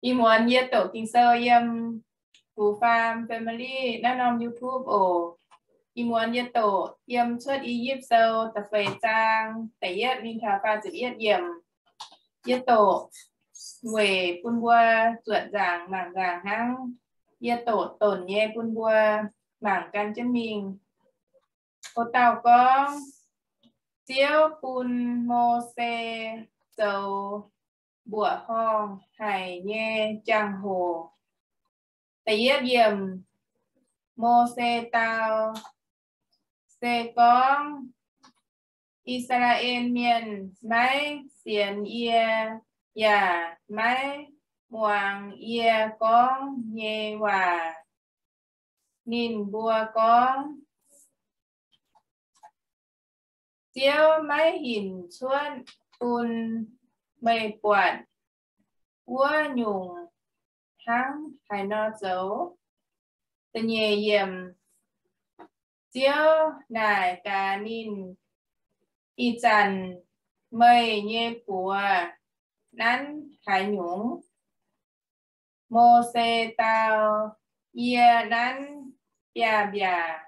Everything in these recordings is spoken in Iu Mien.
Ih muonz yie doqc Ging-Sou yiem Fu Faam Family naaiv norm YouTube oc. Ih muonz yie doqc yiem Cuotv I^yipv Sou da'feix zaang da'yietv mingh taux faah ziepc yietv yiemc. Yie doqc weic bun mbuo zuotc nzaangc mangc nzaangc hnangv. Yie doqc donc nyei bun mbuo mangc gan jienv mingh. O dauh gorngv, Ziouv bun Mose zoux mbuoqc horngh haic nyei jangx-hoc. Da'yietv yiemc, Mose dau, Se gorngv I^saa^laa^en Mienh maiv sienx yie yaac maiv muangx yie gorngv nyei waac, ninh mbuo gorngv, Ziouv maiv hinc cuotv bun meih buatc wuov nyungc hnangv haaix nor zoux. Da'nyeic yiemc, Ziouv naaic gaax ninh, Ih zanc meih nyei buoz nanv haaix nyungc? Mose dau, Yie nanv biaav-mbiaac.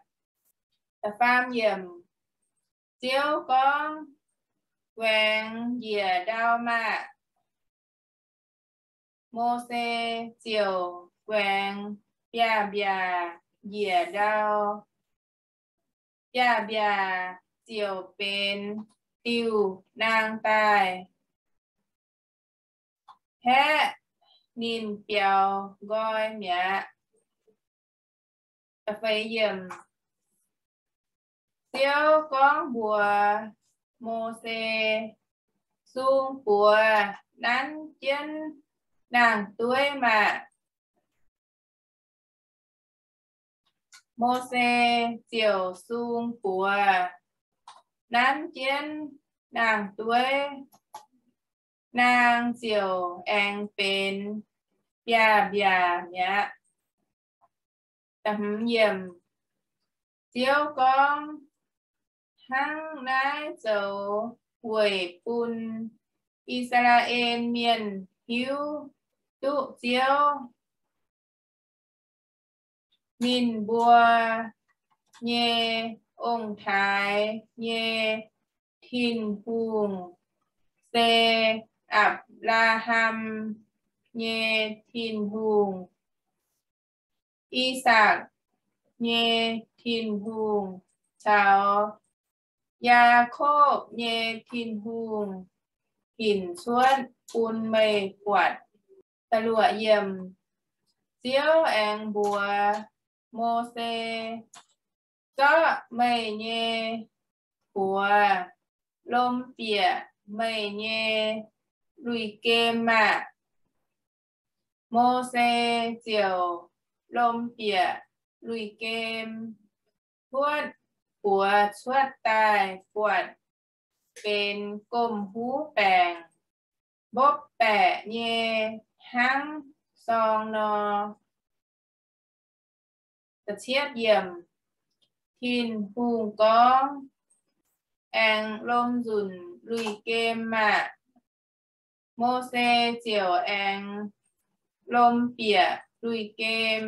Da'faam yiemc, Ziouv gorngv, Guaengx njiec ndau maah! Mose ziouc guaengx biaav-mbiaac njiec ndau. Biaav-mbiaac ziouc benx diuh naang daaih, haeqv ninh biaux nqoi mi'aqv. Ziouv gorngv mbuox Mose, Sung buoz nanv jienv naang-dueiv maah! Mose ziouc sung buoz nanv jienv naang-dueiv, naang ziouc aengx benx biaav-mbiaac mi'aqv. Ziouv gorngv, Hnangv naaiv zoux weic bun I^saa^laa^en Mienh hiuv duqv Ziouv, ninh mbuo nyei ong-taaix nyei Tin-Hungh se Apc^laa^ham nyei Tin-Hungh, I^sakc nyei Tin-Hungh, caux Yaakopv nyei Tin-Hungh hinc cuotv bun meih buatc. Ziouv aengx mbuox Mose, Zorqv meih nyei buoz lomh bieqc meih nyei lui-gem maah! Mose ziouc lomh bieqc lui-gem, huotv buoz cuotv daaih buatc benx gomh huv baengc, mbopv baeqc nyei hnangv sorng nor. Tin-Hungh gorngv, Aengx lomh nzunc lui-gem maah! Mose ziouc aengx lomh bieqc lui-gem,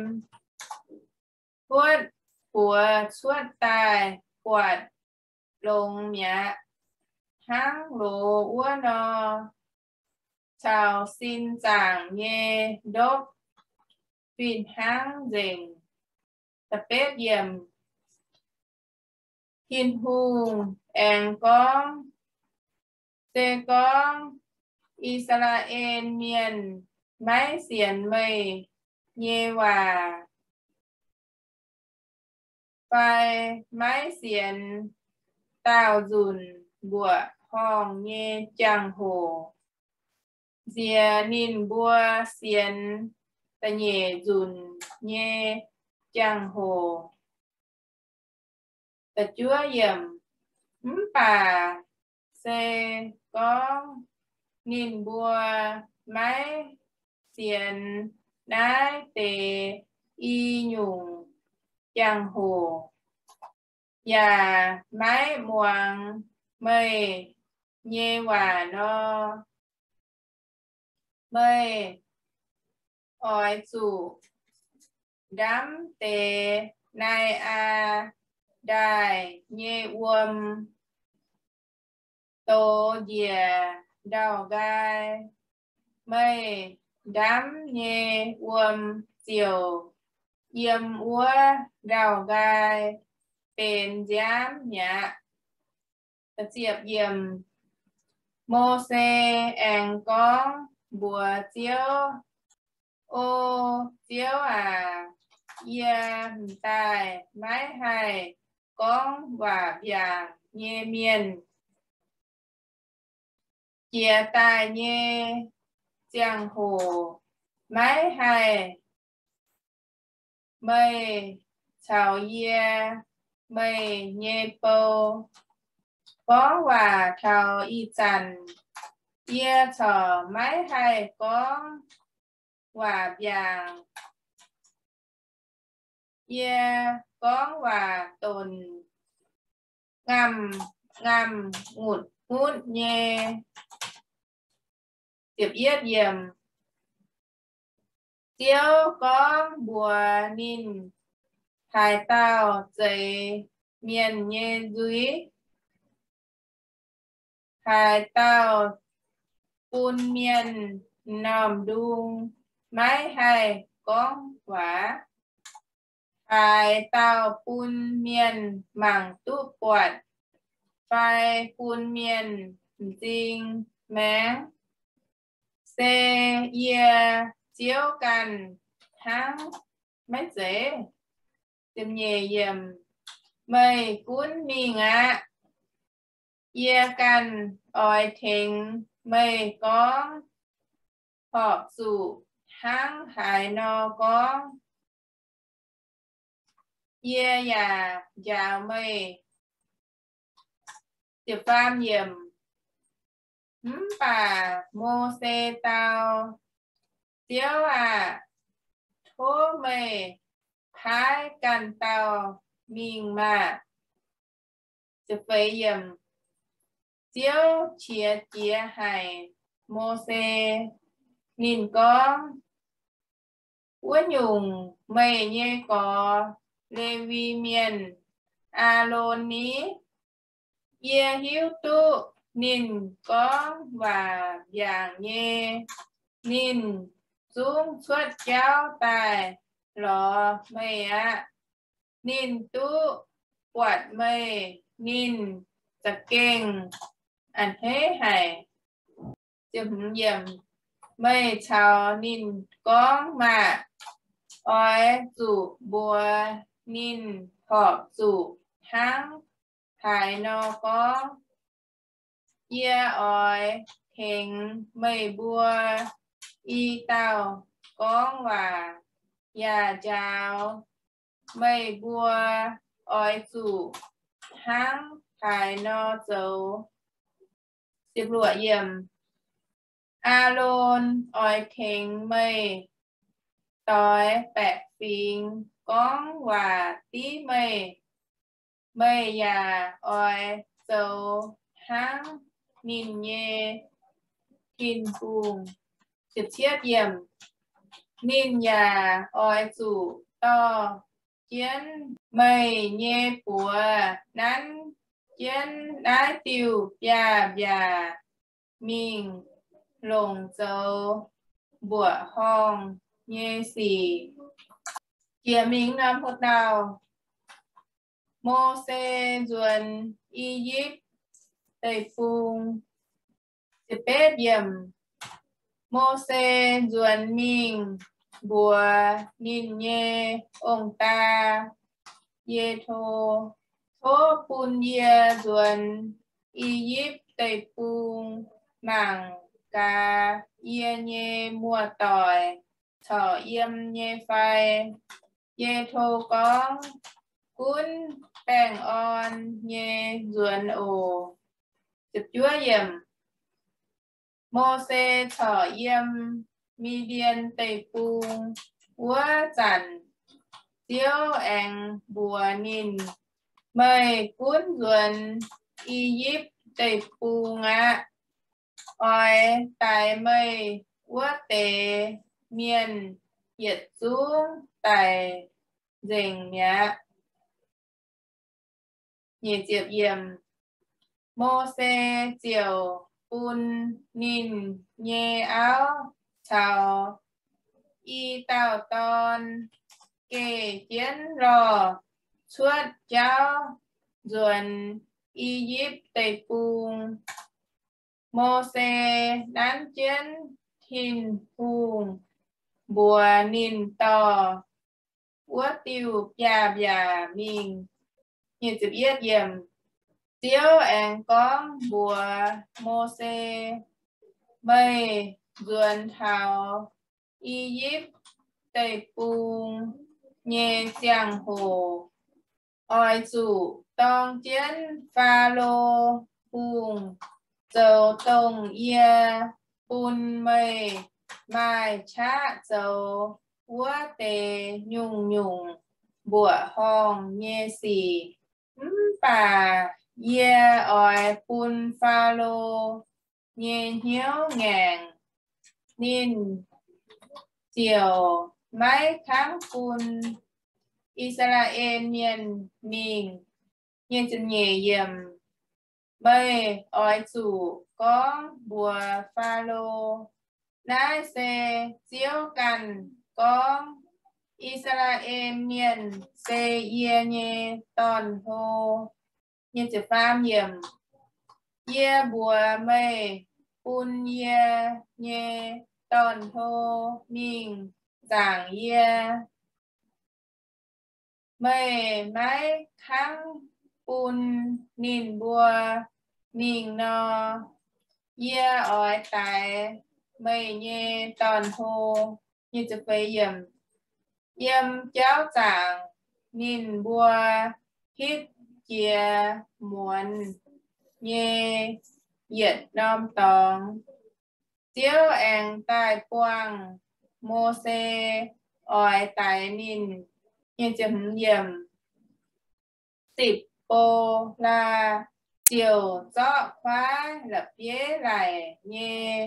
huotv buoz cuotv daaih buatc longx mi'aqv, hnangv loz wuov nor, caux sin zaangc nyei ndopv fih hnangv nzengc. Tin-Hungh aengx gorngv, Se gorngv I^saa^laa^en Mienh maiv sienx meih nyei waac fai maiv sienx daauh nzunc mbuoqc horngh nyei jangx-hoc, nziex ninh mbuo sienx da'nyeic nzunc nyei jangx-hoc. Mv baac se gorngv ninh mbuo maiv sienx naaiv deix i nyungc jangx-hoc, yaac maiv muangx meih nyei waac nor, meih oix zuqc ndamv deix nai-aa ndaaih nyei wuom dox njiec ndau-nqaai. Meih ndamv nyei wuom ziouc yiem wuov ndau-nqaai benx nziaamv mi'aqv. Mose aengx gorngv mbuox Ziouv, O Ziouv aac, yie m'daaih maiv haih gorngv waac mbiaangc nyei mienh. Jiex daaih nyei ziangh hoc maiv haih meih caux yie, meih nyei bou, gorngv waac taux ih zanc, yie corc maiv haih gorngv waac mbiaangc. Yie gorngv waac donc ngamh ngamh ngutc hutv nyei. Ziouv gorngv mbuox ninh, Haaix dauh zeix mienh nyei nzuih? Haaix dauh bun mienh m'normh ndung maiv haih gorngv waac? Haaix dauh bun mienh mangc duqv buatc fai bun mienh m'zing maengv? Se yie Ziouv ganh hnangv, maiv zeiz? Meih gunv mingh aqv. Yie ganh oix tengx meih gorngv, horpc zuqc hnangv haaix nor gorngv, yie yaac njaaux meih. Mv baac Mose dau, Ziouv aah! Tov meih paaiv ganh dauh mingh maah! Ziouv qiex jiez haic Mose. Ninh gorngv, Wuov nyungc, meih nyei gorx, Lewi Mienh, Aalon ni? Yie hiuv duqv ninh gorngv waac mbiaangc nyei. Ninh zungv cuotv jauv daaih lorz meih aqv. Ninh duqv buatc meih, ninh za'gengh a'hneiv haic. Meih caux ninh gorngv maah! Oix zuqc mbuox ninh horpc zuqc hnangv haaix nor gorngv. Yie oix tengx meih mbuo i dauh gorngv waac yaac njaaux meih mbuo oix zuqc hnangv haaix nor zoux. Aalon oix tengx meih doix baeqc fingx gorngv waac div meih. Meih yaac oix zoux hnangv ninh nyei Tin-Hungh. Ninh yaac oix zuqc dorh jienv meih nyei buoz nanv jienv naaiv diuh biaav-mbiaac mingh longc zoux mbuoqc horngh nyei sic. Jiex mingh norm hlo dauh, Mose nzuonx I^yipv Deic-Bung. Mose nzuonx mingh mbuox ninh nyei ong-daa, Ye^to, Tov bun yie nzuonx I^yipv Deic-Bung mangc gaax yie nyei muoz-doic corc yiem nyei fai. Ye^to gorngv, Gunv baengh orn nyei nzuonx oc. Mose corc yiem Mi^ndien Deic-Bung wuov zanc, Ziouv aengx mbuox ninh, Meih gunv nzuonx I^yipv Deic-Bung aqv. Oix daix meih wuov deix mienh yietc zungv daic nzengc mi'aqv. Mose ziouc bun ninh nyei auv caux i dauh dorn geh jienv lorh cuotv jauv nzuonx I^yipv Deic-Bung. Mose nanv jienv Tin-Hungh mbuox ninh dorh wuov diuh biaav-mbiaac mingh. Ziouv aengx gorngv mbuox Mose, Meih nzuonx taux I^yipv Deic-Bung nyei ziangh hoc, oix zuqc dorng jienv Faalo Hungh zoux dongh yie bun meih maaih qaqv zoux wuov deix nyungc-nyungc mbuoqc horngh nyei sic. Mv baac yie oix bun Faalo nyei hnyouv ngaengc. Ninh ziouc maiv kangv bun I^saa^laa^en Mienh mingh. Meih oix zuqc gorngv mbuox Faalo, Naaiv se Ziouv ganh gorngv, I^saa^laa^en Mienh se yie nyei dorn-hlo. Yie mbuox meih, bun yie nyei dorn-hlo mingh zaangc yie. Meih maiv kangv bun ninh mbuo mingh nor, yie oix daix meih nyei dorn-hlo. Yiem jauv zaangc ninh mbuo hitv jiex muonz nyei yietc norm dorngx, Ziouv aengx daaih buangh Mose oix daix ninh. Sipc^bo^laa ziouc zorqv kuaaiv la'bieiv laic nyei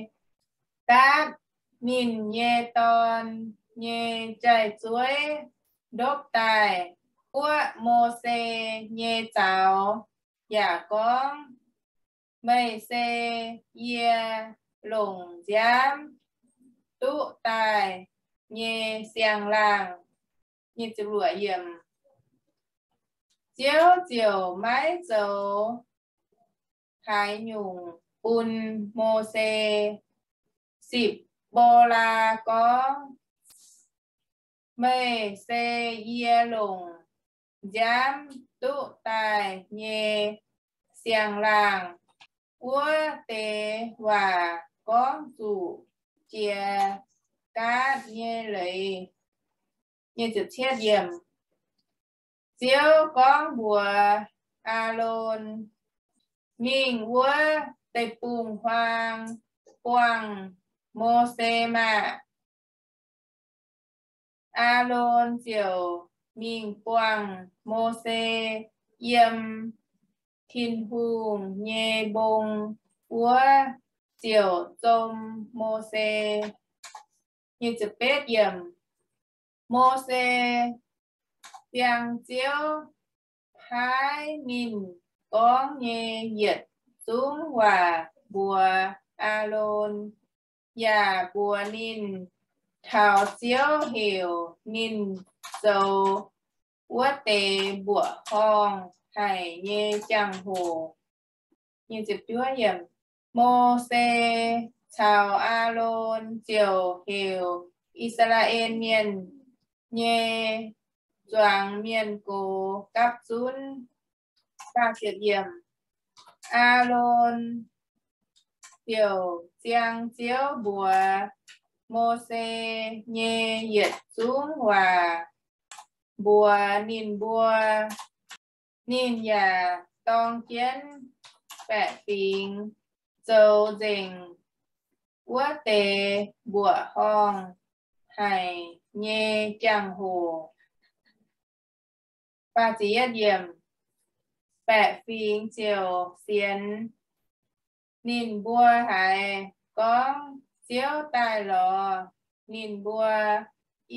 ndaatv, ninh nyei dorn nyei jai-zueiv, ndopv daaih guoqv Mose nyei zaux yaac gorngv, Meih se yie longc nziaamv duqv daaih nyei siang-laangh. Ziouv ziouc maiv zoux haaix nyungc bun Mose. Sipc^bo^laa gorngv, Meih se yie longc nziaamv duqv daaih nyei siang-laangh. Wuov deix waac gorngv zuqc jiex gaatv nyei leiz. Ziouv gorngv mbuox Aalon, Mingh wuov deic-bung-huaang buangh Mose maah! Aalon ziouc mingh buangh Mose yiem Tin-Hungh nyei mbong wuov, ziouc zom Mose. Mose ziangh Ziouv paaiv ninh gorngv nyei yietc zungv waac mbuox Aalon, yaac mbuox ninh taux Ziouv heuc ninh zoux wuov deix mbuoqc horngh haic nyei jangx-hoc. Mose caux Aalon ziouc heuc I^saa^laa^en Mienh nyei zuangx mienh gox gapv zunv. Aalon ziouc ziangh Ziouv mbuox Mose nyei yietc zungv waac mbuox ninh mbuo. Ninh yaac dorng jienv baeqc fingx zoux nzengc wuov deix mbuoqc horngh haic nyei jangx-hoc. Baeqc fingx ziouc sienx ninh mbuo haiz gorngv Ziouv daaih lorz ninh mbuo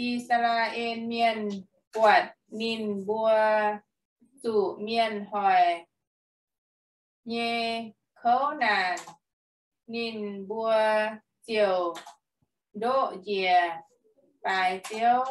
I^saa^laa^en Mienh buatc ninh mbuo zuqc mienh hoic nyei kouv naanc, ninh mbuo ziouc ndoqv njiec baaix Ziouv.